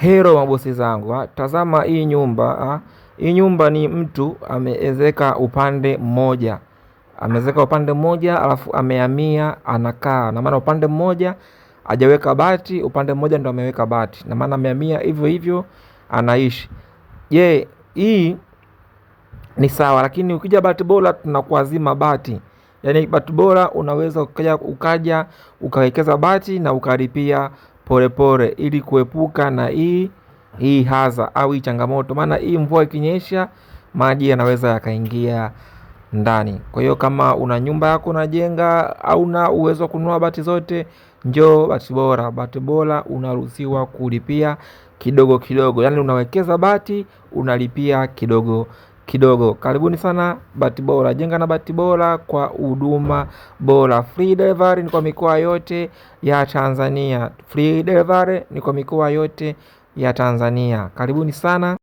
Hero mabosi zangu, tazama hii nyumba. Hii nyumba ni mtu ameezeka upande mmoja, ameezeka upande mmoja alafu amehamia anakaa, na maana upande mmoja hajaweka bati, upande mmoja ndo ameweka bati, na maana amehamia hivyo hivyo anaishi. Je, hii ni sawa? Lakini ukija Bati Bora tunakuazima bati, yaani Bati Bora unaweza ukaja ukawekeza bati na ukalipia polepole ili kuepuka na hii haza au hii changamoto, maana hii mvua ikinyesha maji yanaweza yakaingia ndani. Kwa hiyo kama una nyumba yako unajenga au una uwezo wa kununua bati zote, njoo Bati Bora. Bati Bora unaruhusiwa kulipia kidogo kidogo, yaani unawekeza bati unalipia kidogo kidogo. Karibuni sana Bati Bora, jenga na Bati Bora kwa huduma bora. Free delivery ni kwa mikoa yote ya Tanzania. Free delivery ni kwa mikoa yote ya Tanzania. Karibuni sana.